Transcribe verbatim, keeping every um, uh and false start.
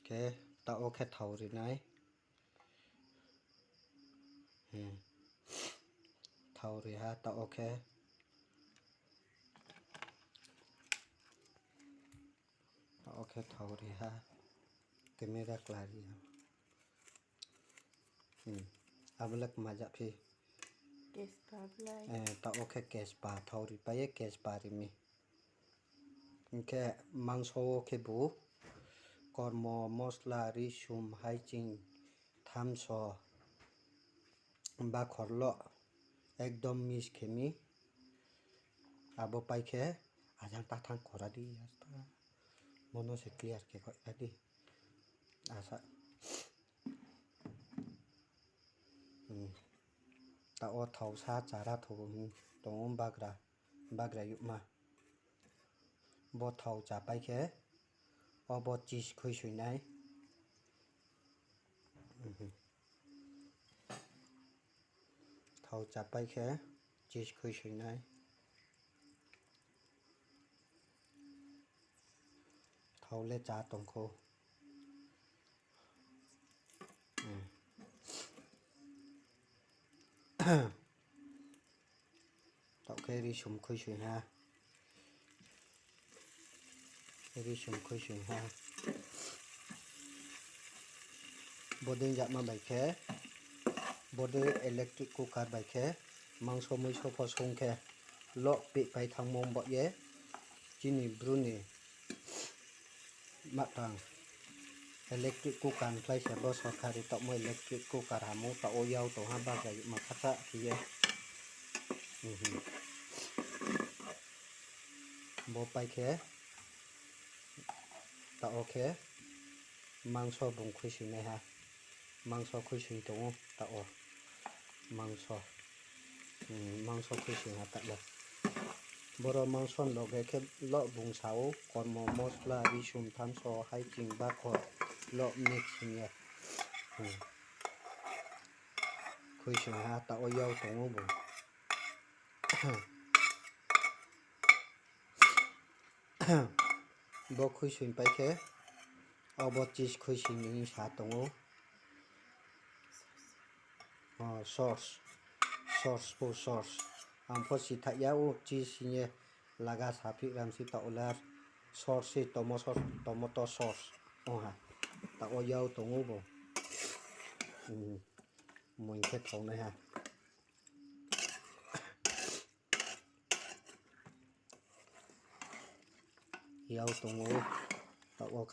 Khe taoh wo khe thao ri nai. Thao ri ha taoh wo khe. Taoh wo khe thao ri ha. Camera kla ri ha. Abo le kma ja phi. Taoh wo khe kespha thao ri pai ye kespha ri mi. Hing khe mangso wo khebu kormo, mosla, risum, haiching, thamso, bakhor lo ekdom mix khe mi. Abo pai khe ajang ta thanng kora di, bono se clear khe koi ra di. Asa. Taoh wo thao sa chara thou tong ou bagra, bagra youhma. Bo thao chapai khe, o bo cheese khuisoi nai. Thao chapai khe, cheese khuisoi nai. Thao le cha tong khou. Taoh khe risum khuisoi ha. Risum khuisoi ha. Bodei jama bai khe, bodei electric cooker bai khe, mangso muiso pho song khe, loh pehpai thanngmo baoh ye, chini Bru ni matang electric cooker ni klái se bo sorkari taohmo electric cooker hamo taoh wo yag tong ha bagra youhma khacha khe ye. Bo pai khe, taoh wo khe mangso bung khuisoi nai ha. Mangso khuisoi tong ou taoh wo. Mangso. Mangso khuisoi ha taoh le. Boro mangso ni loge khe loh bung sa ou, kormo, mosla, risum, thamso, haiching, bakhor, loh mix hing ye. Khuisoi ha taoh wo yag tong ou bung. Bo khuisoi pai khe, abo cheese khuisoi ni sa tong ou. Sauce, sauce pho sauce. Ang pho si thaih ya o cheese hing ye laga saphi ram si taoh le ar sauce se tomato sauce, tomato sauce ong ha. Taoh wo yag tong ou bo. Moing khe thao nai ha. Yag tong ou, taoh wo